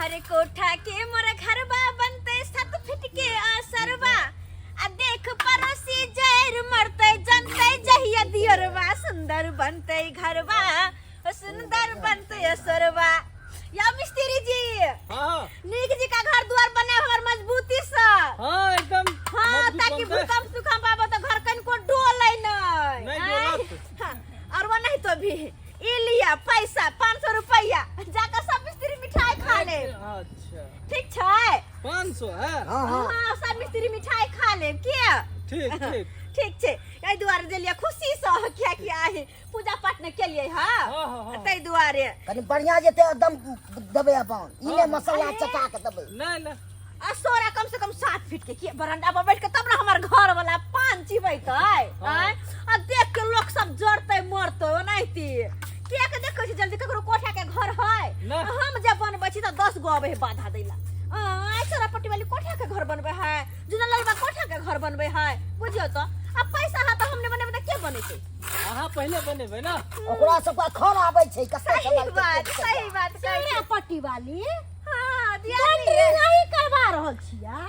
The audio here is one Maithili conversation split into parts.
हर कोठा के मोर घरबा बनते 7 फीट के असरबा। आ देख पड़ोसी जैर मरते जनते जहिया दियरबा। सुंदर बनते घरबा, सुंदर बनते असरबा। या मिस्त्री जी। हाँ। नीक जी का घर द्वार बने हमर मजबूती से। हाँ, एकदम। हाँ। मजबूत ताकि बनतै। भूकंप सुकंप आबो तो घर कनको डोले नहीं। नहीं आँय? डोलत। हाँ, और वो नहीं तो भी ई लिया पैसा, 500 रुपया, जाकर सब मिस्त्री मिठाई खा ले। अच्छा। ठीक छै। 500 है? हाँ हाँ। हाँ, सब मिस्त्री मिठाई खा ले किया। ठीक ठीक। ठीक छै, एहि दुआरे देलियै खुशी से, कियाकि आइ पूजा पाठ ने केलियै। हाँ। हाँ हाँ हाँ ताहि दुआरे। कनि बढ़िया जेतै, एकदम देबै अपन, ई नहि मसाला चटा के देबै। नहीं नहीं। आ सोरा कम से कम 7 फीट के, किया बरंडा पर बैठ के तब ने हमर घर वाला पान चिबैतै। आँय? आ देख के लोक सब जरतै मरतै ओनाहिते, किया के देखै छी जल्दी ककरो कोठा के घर है? नहि। हम जब बनबै छी तऽ 10 गो अबै है बाधा दैला। आँय, सोरा पट्टी वाली कोठा के घर बनबै है, जुना ललबा कोठा के घर बनबै है। बुझियौ तऽ आ पैसा है तऽ हम नहि बनेबै तऽ के बनेतै? अहाँ पहिले बनेबै ना। ओकरा सबके खर आबै छै कते। सही बात, सही बात कहै छी। पट्टी वाली। हाँ, दियादनी। बाउंड्री नहीं करवा रहल छियै?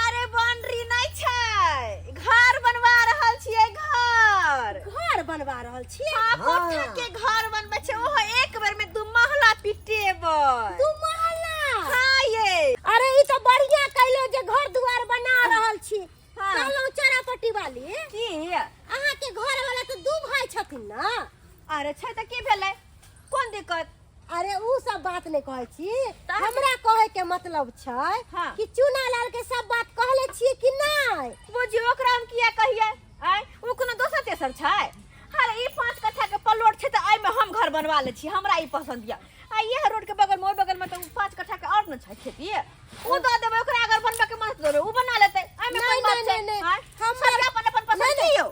अरे, बाउंड्री नहि छै, घर बनवा रहल छियै, घर। घर बनवा रहल छियै? हाँ, कोठा के घर बनबै छै, ओहो एक बेर में दू महला पिटेबै। दू महला? हाँ ये। अरे, ई तो बढ़िया कैलो जे घर दुआर बना रहल छी। हाँ। कहलहुँ चरापट्टी वाली। की? अहाँ के घर वाला तो दू भाई छथिन ना? अरे, छै तऽ की भेलै? कोन दिक्कत? अरे, उ सब बात नहीं कहै छी। तऽ? हमरा कहे के मतलब छै कि चूना लाल के सब बात कहले छियै कि नहीं? बुझियौ, ओकरा हम किया कहियै? आँय, ओ कोनो दोसर तेसर छै? अरे, ई 5 कट्ठा के प्लॉट छै तऽ एहिमे हम घर बनवा लै छी, हमरा ई पसंद यऽ। आ इएह रोड के बगल में, ओहि बगल में तऽ उ 5 कट्ठा के और ने छै खेती, उ दऽ देबै ओकरा। अगर बनबै के मन देबै, उ बना लेतै। एहिमे नहीं, कोन बात नहीं, छै? नहीं, नहीं। आँय? सबके अपन अपन पसंद नहीं, छै यौ।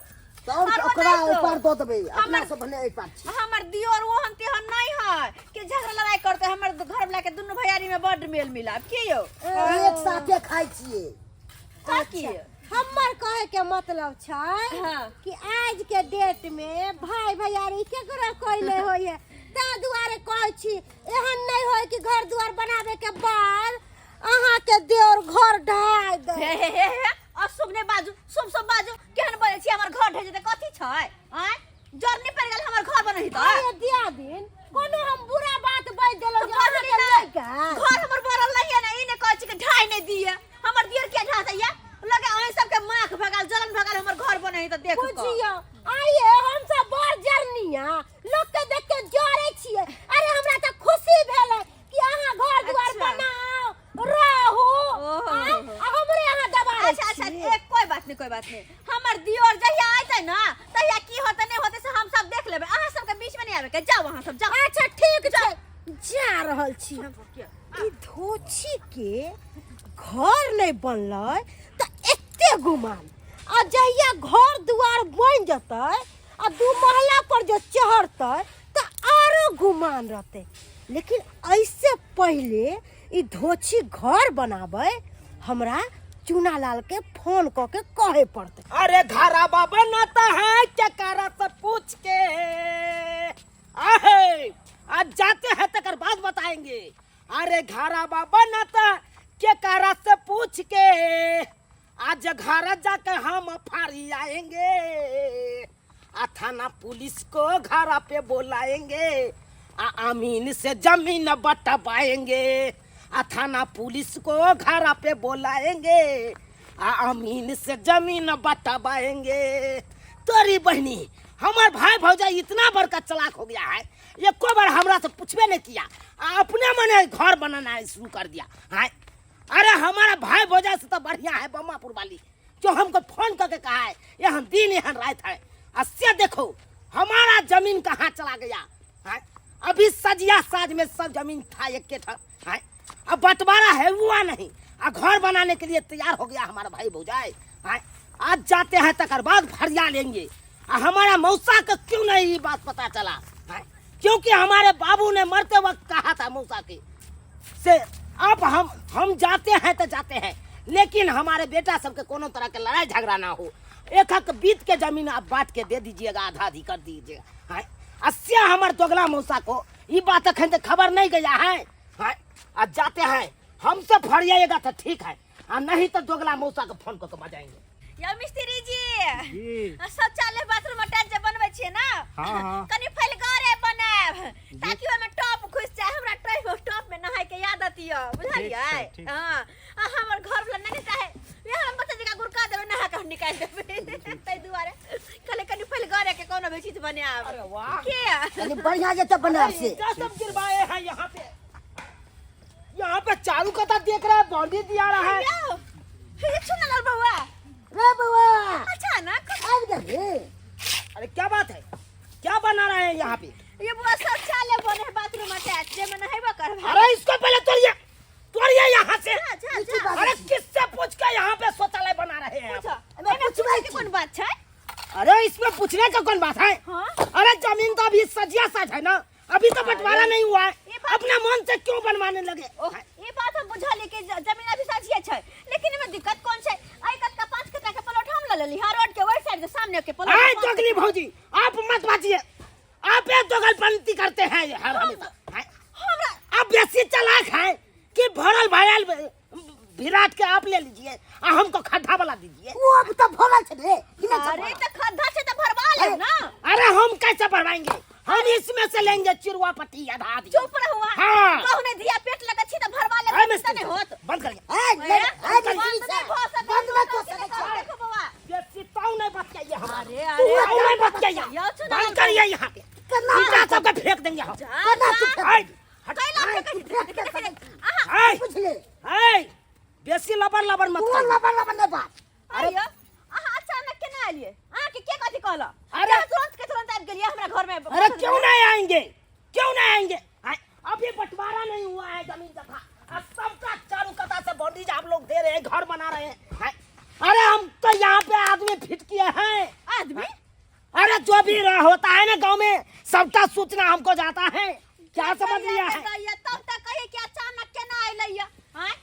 तऽ और और ओकरा बताउ तो। ऊपर दऽ देबै अपना हमर- सब भने एहि पार छी। हमर दियोर ओहन तेहन नहीं है कि झगड़ा लड़ाई करते। हमर घर वाला के दुनू भैयारी में बड मेल मिलाप के यौ। एक साथे खाइ छियै। का की? हमर कहे के मतलब छै कि आज के डेट में भाई भैयारी केकरो कोई नहीं होय है, ताहि दुआरे कहै छी, एहन नहीं होय कि घर दुआर बनाबे के बाद अहाँ के देवर घर ढहाय दे। हे हे हे हे, अशुभ नहि बाजू, शुभ शुभ बाजू। केहन बजै छी? हमर घर ढहि जेतै कथी छै? आँय, जर नहि पड़ि गेल हमर घर बनही तऽ? अरे दियादिन, कोनो हम बुरा बात बाजि देलहुँ तऽ जे अहाँके बजली नहि। लड़का घर हमर बनल नहीं है ने, ई नहि कहै छी कि ढाई नहि दिए। हमर दियर के ढा दैया? लगे अहीं सबके माख भगाल, जलन भगाल हमर घर बनही तऽ देख कऽ। बुझियौ, आइए हम सब बड़ जरनिया लोक के देख के जरे छियै। अरे, हमरा तऽ खुशी भेलै कि अहाँ घर दुआर बनाओ रहू। ओहो। आँय? आ हमरे अहाँ दबारै अच्छा। छी। एक कोई बात नहीं, कोई बात नहीं। हमर दियोर जहिया अयतै ना, तहिया की होतै नहीं होतै से हम सब देख लेबै। अहाँ सबके बीच में नहीं आबे के। जाओ, अहाँ सब जाओ। अच्छा, ठीक छै, जा रहल छी। ई धोछी के घर नहीं बनलै तऽ एते गुमान, आ जहिया घर दुआर बनि जेतै आ दू महला पर जो चढ़तै तऽ आरो गुमान रहतै। लेकिन ऐसे पहिले ई धोछी घर बनाबै हमरा चूना लाल के फोन कऽ के कहे पड़तै। अरे, घरवा बनाता है क्या से पूछ के आहे, आज जाते हैं तकर बाद बताएंगे। अरे, घरवा बनाता के कारा से पूछ के, आज घर जाके हम फारी आएंगे, आ थाना पुलिस को घर पे बुलाएंगे, आ अमीन से जमीन बटवाएंगे। आ थाना पुलिस को घर पे बुलाएंगे, आ अमीन से जमीन बटवाएंगे। तोरी बहनी, हमार भाई भौजाई इतना बड़का चलाक हो गया है, एको बार हमरा से पूछबे नहीं किया आ अपने मने घर बनाना शुरू कर दिया है। अरे, हमारा भाई भौजाई से तो बढ़िया है बम्मापुर वाली, जो हमको फोन करके कहा है, यहाँ दिन यहाँ रात है। अस्से देखो, हमारा जमीन कहाँ चला गया है। अभी सजिया साज में सब जमीन था एक के था है, अब बंटवारा है हुआ नहीं आ घर बनाने के लिए तैयार हो गया हमारा भाई भौजाई है। आज जाते हैं, तकर बाद फरिया लेंगे। आ हमारा मौसा को क्यों नहीं ये बात पता चला है? क्योंकि हमारे बाबू ने मरते वक्त कहा था मौसा के से, अब हम जाते हैं तो जाते हैं, लेकिन हमारे बेटा सबके कोनो तरह के लड़ाई झगड़ा ना हो। एक हक बीत के जमीन आप बांट के दे दीजिएगा, आधा आधी कर दीजिएगा। है अस्या हमार दोगला मौसा को ये बात अखन तक खबर नहीं गया है। है आज जाते हैं, हमसे फरियाएगा तो ठीक है, आ नहीं तो दोगला मौसा के फोन करके बजाएंगे। यौ मिस्त्री जी, जी। शौचालय बाथरूम अटैच जे बनबै छियै ना, हाँ, हाँ। कनि फैलगरे बनायब ताकि ओहिमे टॉप घुसि जाय। हमरा टॉप टॉप में नहाय के आदत यऽ, बुझलियै? ठीक छै, ठीक। हँ, आ हमर घर वाला नहि चाहे वएह हम बच्चा जकाँ गुड़का देबै, नहा के हम निकालि देबै, ताहि दुआरे कहले कनि फैलगरे के कोनो भी चीज बनायब। अरे वाह। के कनि बढ़िया जेतै बनायब से। ईंटा सब गिरवाए हैं यहाँ पे, यहाँ पे चारू कता देख रहा है, बाउंड्री दिया रहा है। यौ हे सुनल बौआ। रे बौआ। अच्छा ना। आबि गेल रे। अरे क्या बात है, क्या बना रहे हैं यहाँ पे? ये बुआ शौचालय बने है, बाथरूम अटैच, जे में नहेबो करबै। अरे इसको पहले तोड़िए, तोड़िए यहाँ से। जा, जा, ई की जा। बात अरे छै? किससे पूछ के यहाँ पे शौचालय बना रहे हैं आप? पूछो। एमे एमे पूछबै पूछै के की? कोन बात छै? अरे इसमें पूछने का कौन बात है? हाँ? अरे जमीन तो अभी सजिया सज है ना, अभी तो बंटवारा नहीं हुआ है, ये बात- अपने मन से क्यों बनवाने लगे? ओह, ये बात हम बुझलिए कि जमीन अभी सजिए छै, लेकिन एमे दिक्कत कोन छै? एहि कतका 5 कट्ठा के प्लॉट हम ल लेली, हां, रोड के ओहि साइड के सामने के प्लॉट। आए दोगली भौजी, आप मत बाजिए, आप ये दोगलपंती करते हैं हर हमेशा। आए, हमरा आप बेसी चालाक हैं कि भरल भरल विराट के आप ले लीजिए आ हमको खड्डा वाला दीजिए। ओ अब तऽ भरल छै रे, ई नहि छै अरे भरल। तऽ खद्धा छै तऽ भरवा लेब ना। अरे हम कैसे भरवाएंगे, हम इसमें से लेंगे चिरुआ पट्टी आधा आधी। चुप रहू अहाँ। हाँ। कहू नहि धिया पेट लगै छी तऽ भरवा लेब, अरे तऽ मिस्त्री नहि होत। बंद करिए। ए, नहि, ए, बंद मिस्त्री नहि साहब, भऽ सकै, बंद नहि कऽ सकै छै। देखो बौआ। बेसी ताऊ नहीं बच जाइए हमारे। अरे, अरे, ताऊ नहीं बच जाइए। यौ चुनाव बंद करिए यहाँ पे। केना ईंटा सबके फेंक देंगे हम। जा, केना जा। तू फेंक आय, हट, कैला आय, फेंकै तू छी? फेंक देखि, दे, देखि, अहाँ आय, बुझले। आय, बेसी लबर लबर मत तू कर। लबर लबर नहि बात। अरे अहाँ अचानक केना एलियै? अहाँके के कथी कहलक? अरे- अरे तुरंत के तुरंत आबि गेलियै हमरा घर में। अरे क्यों नहीं आएंगे, क्यों नहीं आएंगे? आय, अभी बंटवारा नहीं हुआ है जमीन जगह, अब सबका चारू कता से बाउंड्री आप लोग दे रहे हैं, घर बना रहे हैं। आय, अरे हम तो यहाँ पे आदमी फिट किए हैं। आदमी? अरे जो भी होता है ना गांव में, सबका सूचना हमको जाता है। क्या समझ लिया है? दैया, तब तक कहिए कि अचानक केना एलै या? आँय?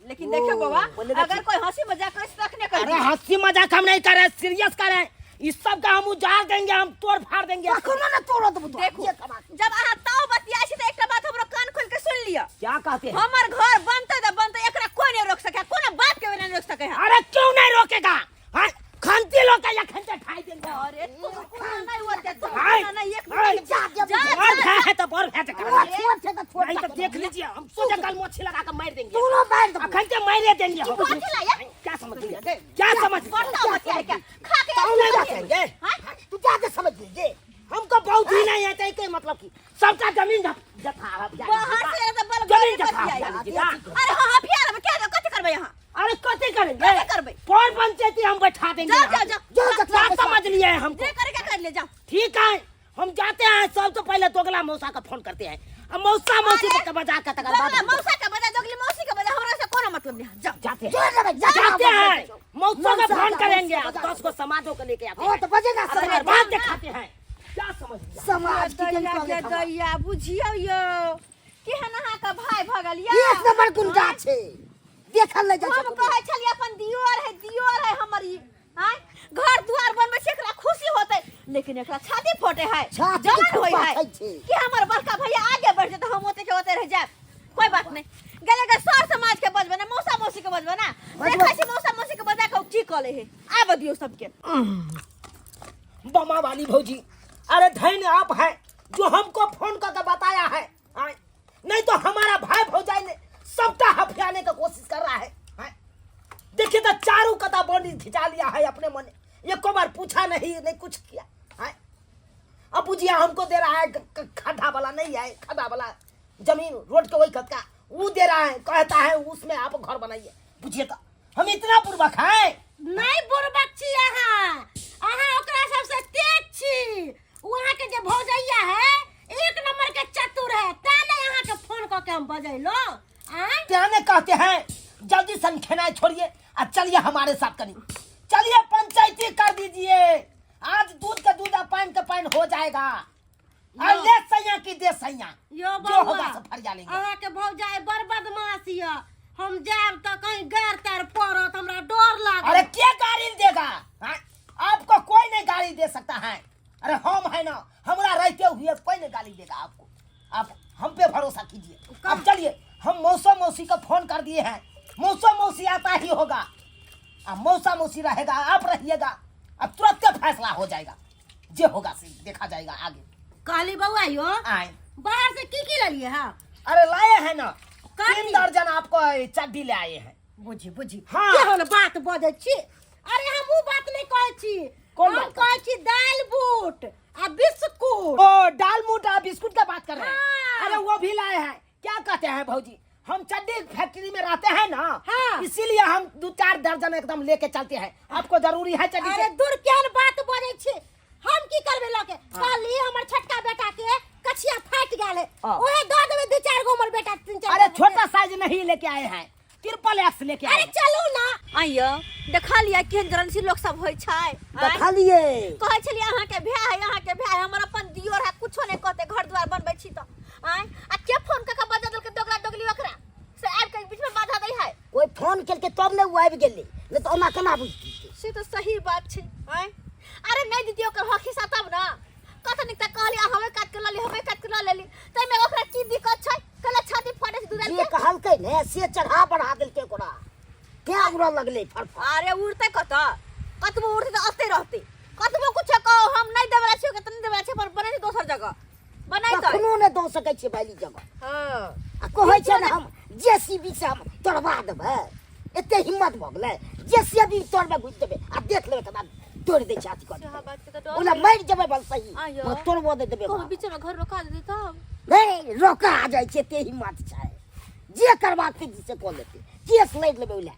लेकिन देखियो बौआ, बोले अगर कोई हंसी मजाक करे तो तखने कहि अरे हंसी मजाक हम नहीं कर रहे, सीरियस कर रहे हैं। इस सब का हम उजाड़ देंगे, हम तोड़ फाड़ देंगे। कखनो ने तोड़त बुझो। देखू, ये कमा के। जब अहाँ ताव बतियाइ छी तऽ एकटा बात हमरो कान खोलि के सुनि लिअ। क्या कहते हैं? हमर घर बनतै तऽ बनतै, एकरा कोई नहीं रोक सकै, कोनो बात के नहीं रोक सकै है। अरे क्यों नहीं रोकेगा? हाँ, खंती लोग का या खंते खाई देंगे। अरे तुम कोनो नहीं होते, तुम हाय, कोनो नहीं, एक हाय, मिनट। जा, जा, जा, और जा, भय है तो और भय ओ, छोड़ छै तऽ छोड़। नहीं तो देख लीजिए, हम सोचे कल मोछी लगा कर मार देंगे। तोरो मारि देबौ। अखन के मारे देंगे हम। कथी ला या? क्या समझ लिया? क्या समझ लिया? बड़का बतिया के खा के ताऊ नहीं बचेंगे। हाँ? तू जा के समझ लीजिए। हमको बहुत ही नहीं है तो कोई मतलब की सबका जमीन जथा है। बाहर से तो बल जमीन गोली जथा बतिया है। या। अरे हाँ, हथियार में क्या कथी करबै यहाँ? अरे कथी करेंगे? कथी करबै? कौन पंचायती हम बैठा देंगे? जाओ, जाओ, जाओ। जाओ, जाओ, क्या समझ लिए है हमको? जे करे के कर ले, जाओ। ठीक है, हम जाते हैं। सबसे पहले दोगला मौसा का फोन करते हैं। अब मौसा मौसी अरे, के बजा के तकर बाद दोगला मौसा के बजा, दोगली मौसी के बजा, हमरा से कोनो मतलब नहीं है। जाओ। जाते हैं, जो लेबै, जा, जाते हैं, मौसा का मौसा फोन का, करेंगे। मौसा का। 10 को समाजों को लेके आते ओ हैं, तऽ बजेगा तकर समाज। बाद दिखाते हैं। क्या समझ लिया? समाज की दैया जन गे दैया, बुझियौ यौ केहन अहाँके भाय भऽ गेल यौ। एक नंबर गुंडा छै, देखल नहि जाइ हम छै। कहै छलियै अपन दियोर है, दियोर है हमर ई, आँय? घर दुआर बनबै छै, एकरा खुशी होतै, लेकिन एकरा छाती फटे है, छाती जलन होय है फटै छै। कि हमर बड़का भैया आगे बढ़ जेतै, हम ओते के ओते रह जायब। कोई बात नहीं, गेले के सर समाज के बजबै ना, मौसा मौसी के बजबै ना। बजबै। देखै छी मौसा मौसी के बजा के की कऽ लै है, आबऽ दियौ सबके। बमा वाली भौजी, अरे धन्य आप है जो हमको फोन करके बताया है। आय, नहीं तो हमारा भाई भौजाई ने सबका हफियाने का कोशिश कर रहा है। आय, देखिए तो चारों कता बॉन्डी खिंचा लिया है अपने मन, एको बार पूछा नहीं, नहीं कुछ किया। आय, अब बुझिया हमको दे रहा है खड्डा वाला नहीं है, खड्डा वाला जमीन रोड के वही खतका वो दे रहा है, कहता है उसमें आप घर बनाइए। बुझिए तो हम इतना बुर्बक हैं? नहीं बुर्बक छी अहाँ, अहाँ ओकरा सबसे तेज छी। वहाँ के जे भौजैया है एक नंबर के चतुर है, तें नहीं अहाँ के फोन कऽ के हम बजैलो। आँय? क्या ने कहते हैं, जल्दी संखेनाए छोड़िए और चलिए हमारे साथ करी, चलिए पंचायती कर दीजिए। आज दूध का दूध और पानी का पानी हो जाएगा। और ले सैया की दे सैया, यो जो बौआ, होगा सब फरिया लेंगे। अहाँ के भौजाई बड़ बदमाश यऽ, हम जायब तऽ कहीं गार तार पड़त, हमरा डर लागल। अरे क्या गाली देगा? हाँ? आपको कोई नहीं गाली दे सकता है। अरे हम है ना, हमारा रहते हुए कोई नहीं गाली देगा आपको। आप हम पे भरोसा कीजिए। अब चलिए हम मौसा मौसी को फोन कर दिए हैं, मौसा मौसी आता ही होगा। अब मौसा मौसी रहेगा, आप रहिएगा, अब तुरंत फैसला हो जाएगा, जे होगा से देखा जाएगा आगे। कहली बउआ यो आए बाहर से की की लेलिए? हाँ अरे लाए हैं ना, काटी। 3 दर्जन आपको ये चड्डी ले आए हैं। बुझी बुझी। हाँ। केहन बात बजै छी? अरे हम उ बात नहीं कहै छी। कोन हम बात? कहै छी दालि बूट आ बिस्कुट। ओ दाल मूट आ बिस्कुट का बात कर रहे हैं? हाँ। अरे वो भी लाए हैं। क्या कहते हैं भौजी, हम चड्डी फैक्ट्री में रहते हैं ना, हाँ। इसीलिए हम 2-4 दर्जन एकदम लेके चलते हैं। आपको जरूरी है चड्डी? अरे दूर, केहन बात बजै छी? हम की करबै लके? कहली हमर छोटका बेटा के कछिया फाटि गेल है, हाँ। ओहे दऽ देबै 2-4 गो हमर बेटा 3-4 अरे गो। छोटा साइज नहीं लेके आए हैं, ट्रिपल एक्स लेके आए अरे हैं। चलू ना। आइयो देखलियै केहन जरनसी लोक सब होइ छै। आँय? देखलिए। कहै छलियै अहाँके भाय है, अहाँके भाय है, हमर अपन दियोर है, कुछो नहि कहतै, घर दुआर बनबै छी तऽ। आँय, आ के फोन कऽ के बजा देलकै दोगला दोगली, ओकरा से आबि के बीचमे बाधा दै है? कोई फोन केलकै तब ने ओ आबि गेलै, नहि तऽ ओना केना बुझतियै? से तऽ सही बात छै। आँय, अरे नहि दीदी ओकर हक हिस्सा तब ने कत निक तऽ कहली हमे काट के लऽ ली, हमे काट के लऽ लेली, ताहिमे ओकरा की दिक्कत छै? कहला छाती फाटै छै दूध जे के। कहलकै ने से चढ़ा बढ़ा देलकै ओकरा, तें उड़ऽ लगलै फरफर। अरे उड़तै कतऽ? कतबो उड़तै तऽ ओतै रहतै। कतबो कुछो कहो, हम नहि देबला छियै ओकरा तऽ नहि देबला छियै, पर बनेतै दोसर जगह बनेतै। कखनो नहि दऽ सकै छियै बाली जगह। हँ। आ कहै छै ने हम जेसीबी से हम तोड़बा देबै, एते हिम्मत भऽ गेलै, जेसीबी तोड़बे घुसि देबै आ देख लेबै केना तोड़ि दै छै अथी कऽ सेहा देबै। बात के तऽ डर ओना होइए। मरि जेबै बल सही, आइयो। मगर तोड़बो नहि देबै कहू ओकरा। बीचमे घर रोका देतै तब? नहि रोका जाइ छै, एते हिम्मत छै, जे करबाक छै से कऽ लेतै, केस लड़ि लेबै ओहि लए।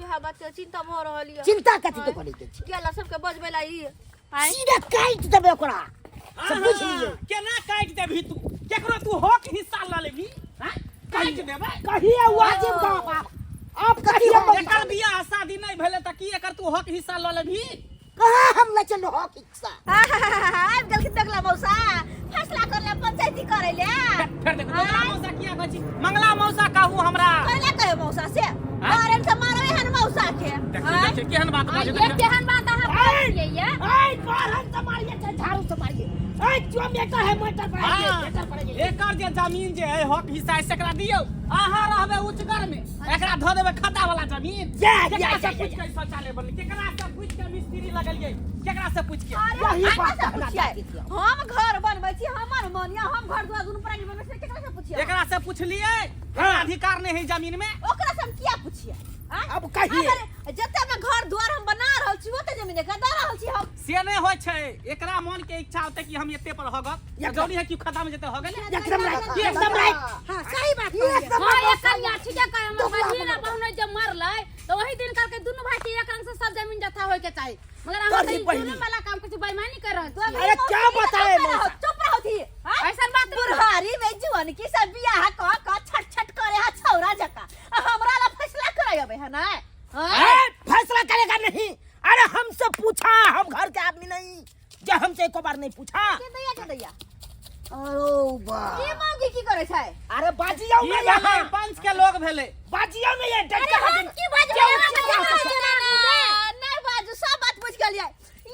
इएह बात के चिंता भऽ रहल यऽ। चिंता कथी के करै के छै? गेला सबके बजबै ला ई आँय? सीधे काटि देबै ओकरा से, बुझि लियै। केना काटि देबही तू? केकरो तू हक हिस्सा लऽ लेबही? हैं? काटि देबै? कहिए वाजिब गप आप, आप कहिए। एकर बियाह शादी नहि भेलै तऽ की एकर तू हक हिस्सा लऽ लेबही? कहाँ हम लै चलू हक इच्छा? आबि गेलखिन दोगला मौसा फैसला कर ले, पंचायती करे ले। फेर देखो, दोगला मौसा किया कहै छी? मंगला मौसा कहू हमरा। कहले कहे मौसा से कारण से मारो एहन मौसा के। देखिए देखिए केहन बात आ बाजै ये देखिए। केहन बात अहाँ बोलै छियै ये? ऐ बारहन से मारिए चाहे झाड़ू से मारिए, ऐ जो मेटर है मेटर पर आइए, हाँ। मेटर पर आइए। एकर जे जमीन जे है हक हिस्सा है सेकरा दियौ, अहाँ रहबै उचगर में, एकरा धऽ देबै खद्दा वाला जमीन। या, या, केकरा से या, पूछ के शौचालय बनलै? केकरा से पूछ के मिस्त्री लगलियै? केकरा से पूछ के? अरे यही हम बात से कहना पूछियै? चाहती थी हम। हम घर बनबै छी, हमर मन या हम घर दुआर दुनू प्राणी बनबै छी, केकरा से पूछियै? एकरा से पूछलियै? एकरा अधिकार नहि है जमीन में? ओकरा से हम किया पूछियै? आँय? अब कहिए। अगर जते अपना घर द्वार हम बना रहल छी ओते जमीन एकरा दऽ रहल छी हम। से नहि होइ छै, एकरा मन के इच्छा होतै कि हम एते पर हगब, जरूरी है कि खद्दा में जेते हगल? एकदम राइट, एकदम राइट। हाँ सही बात कहलियै। एकदम। हाँ ये कन्या ठीके कहे, हमर बहिन आ बहुनोइ जब मरलै तऽ ओही दिन कहलकै दुनू भाई के एक रंग से सब जमीन जथा होय के चाही, मगर अहाँ तोरी तऽ ई बहिनी। जुलम वाला काम करै छी, बेईमानी कर रहल छी। अरे क्या बताए चुप रहो, मौसा? चुप रहो थी। हाँ? ऐसन बात नहीं। बुढ़ारी में जुअन की सब बियाह क क छट छट करे हा छौरा जका, आ हमरा ला फैसला करे अबे है ना? हाँ? अरे फैसला करेगा नहीं, अरे हमसे पूछा, हम घर के आदमी नहीं जो हमसे एको बार नहीं पूछा। के दैया के दैया। अरो बा ई मौगी की करे छै? अरे बाजियो ई में भेलै यहाँ पंच के लोग भेलै। बाजियो में ये डर अरे के हम की बाजबै? क्यों अहाँ चिल्ला केना के जेना? नहि बाजू, सब बात बुझि गेलियै।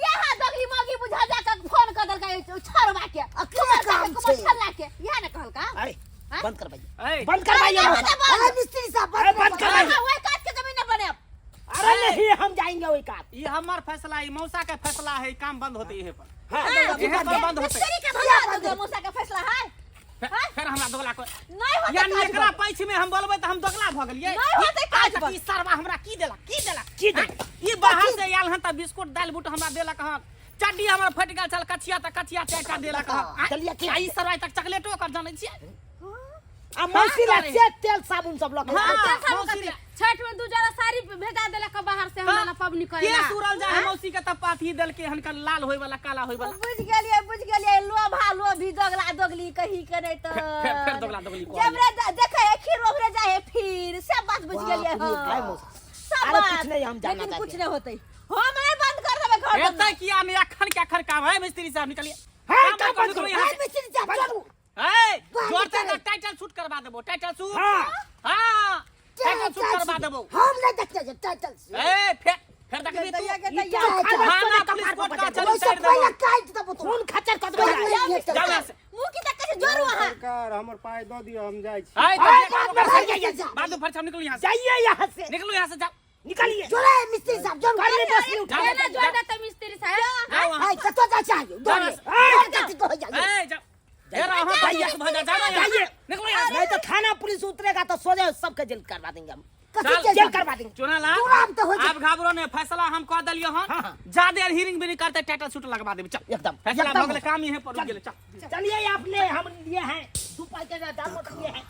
यहाँ दगली मौगी बुझा जा के फोन कर देलकै छौड़वा के। आ की काम छै? छल्ला के इएह ने कहलका? अरे हाँ? बंद कर भैया, ऐ, बंद कर भैया। अरे बंद। अरे मिस्त्री साहब अरे बंद कर हाँ, ओहि काज के जमीन नहि बनायब। अरे नहीं, हम जाएंगे वही कात। ई हमर फैसला है, मौसा के फैसला है, काम बंद होते इहे पर। हाँ, इहे पर बंद होते। मिस्त्री के भगा दो, मौसा के फैसला है। फेर हमरा दोगला को नहि होतै यानी काज एकरा बंद। पैछ में हम बोलबै तऽ हम दोगला भऽ गेलियै? नहि होतै काज आइ तक बंद। ई सरवा हमरा की देलक, की देलक, की देलक? ई बाहर से आयल हन तऽ बिस्कुट दालि बूट हमरा देलक हन, चड्डी हमर फटि गेल छल कछिया तऽ कछिया चारिटा देलक हन। चलिए, ठीक। आ ई सरवा तक चॉकलेटो ओकर जानै छियै? आ मौसी ला से तेल साबुन सब लऽ के हाँ। तेल साबुन मौसी कथी? छठ में दू जरा साड़ी भेजा देलक बाहर से हमरा ला पबनी करे ला। केस उड़ल जाय है मौसी के तब पाथी देलके हन का लाल होय वाला काला होय वाला। बुझि गेलियै, बुझि गेलियै, लोभा लोभी दोगला दोगली कही के नहि तऽ फेर फेर दोगला दोगली कहलियै। जबरे देखे है खीर ओकरे जाय है फिर सब बात बुझि गेलियै। बाप रे, हँ। भाई मौसा। सब अरे बात। कुछ नहीं, हम जानना लेकिन चाहते कुछ नहीं होतै, हम नहीं बंद कर देबै घर एतै बंद। किया नहि अखन के अखन काम है मिस्त्री साहब निकलिए। हाँ, काम काम बंद बंद करू करू। यहाँ अरे से। मिस्त्री साहब चलू। ए, बंद जोरते करू। तऽ टाइटल शूट करबा देबो, टाइटल शूट। हाँ। हाँ, टाइटल शूट करबा देबो। हम नहीं देखते जे टाइटल से। ए, फेर फेर देखबी तू। दैया के ई दैया। तो खाना थाना तोरे पुलिस कपार कोर्ट पर का बजा चली ओहिसँ साइड पहिले देबो। काटि देबो तोरा। खून खच्चर कऽ देबै। जाउ जाउ जाउ यहाँ से। मुँह की तक जोरू अहाँ। सरकार हमर पाइ दऽ दिअ, हम जाइ छी। आइ अरे, बाद में फरिया जाइए, जा। बाद में फरिया, निकलू यहाँ से। जाइए यहाँ से, निकलू यहाँ से, जाओ। निकलिए। जोड़े मिस्त्री साहब, जोड़। कर ले बसली उठा। केना जोड़ देतै मिस्त्री साहब? जाओ वहाँ। आइ कतऽ जा चाहिए? दौड़ जा। दौड़ कथी कहै जाइए? ए, जाओ। ए, रहो, हाँ, जाइए। भऽ जा, जाओ ना यहाँ से। जाइए। निकलो यहाँ से। नहीं तो थाना पुलिस उतरेगा तो सो जाए, सबके जेल करवा देंगे हम। कथी चल, जेल जेल करवा देंगे। चुना ला। तुरंत तो हो जाए। आप घाबरो ने, फैसला हम कह देलियो हन। हाँ, हाँ। ज्यादा हियरिंग भी नहीं करते, टाइटल सूट लगवा देबे, चल। एकदम, फैसला एकदम। भऽ गेलै, काम यहीं पर रुक गेलै, चल। चलिए, आपने हम लिए हैं 2 पैकेट दाल मोट लिए हैं,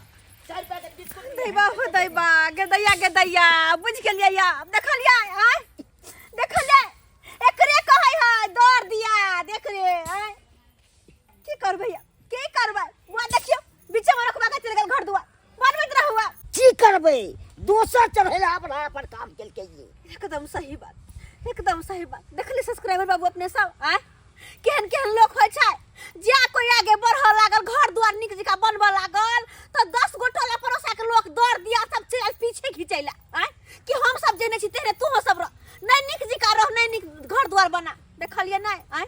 4 पैकेट बिस्कुट लिए हैं। दैबा हो दैबा, गेदैया गेदैया, बुझि गेलियै या देखलियै आय, देखलियै एकरे कहै है दौड़ दिया। देख रे आय, की करबै या, की करबै बुआ? देखियौ बीचे में रखबा के चलि गेल घर दुआर बनबैत रहू आब। की करबै, दोसर चढ़ेला अपना अपन काम केलकै ये। एकदम सही बात, एकदम सही बात। देखली सब्सक्राइबर बाबू अपने सब आय, केहन केहन लोक होइ छै। जे कोई आगे बढ़ऽ लागल, घर दुआर नीक जकाँ बनबऽ लागल, तऽ 10 गो टोला पड़ोसा के लोक दौड़ दिया सब चलि आयल पीछे घिचै लए आँय, कि हम सब जेने छी तेहने तूहो सब रह, नहि नीक जकाँ रह, नहि नीक घर दुआर बना। देखलियै नहि आँय,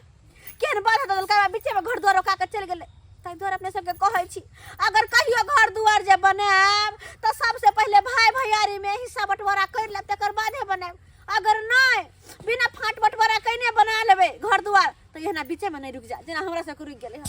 केहन बाधा दऽ देलकै, बीचे में घर दुआर रोका के चलि गेलै। ताहि दुआरे अपने सबके कहै छी, अगर कहियो घर दुआर जे बनायब तऽ सबसे पहिले भाय भैयारी में हिस्सा बंटवारा करि लेब, तकर बादे बनायब। अगर नहि बिना फाट बंटवारा कयने बना लेबै घर दुआर तऽ एहना बीचे में नहि रुकि जाय जेना हमरा सबके रुकि गेलै हन।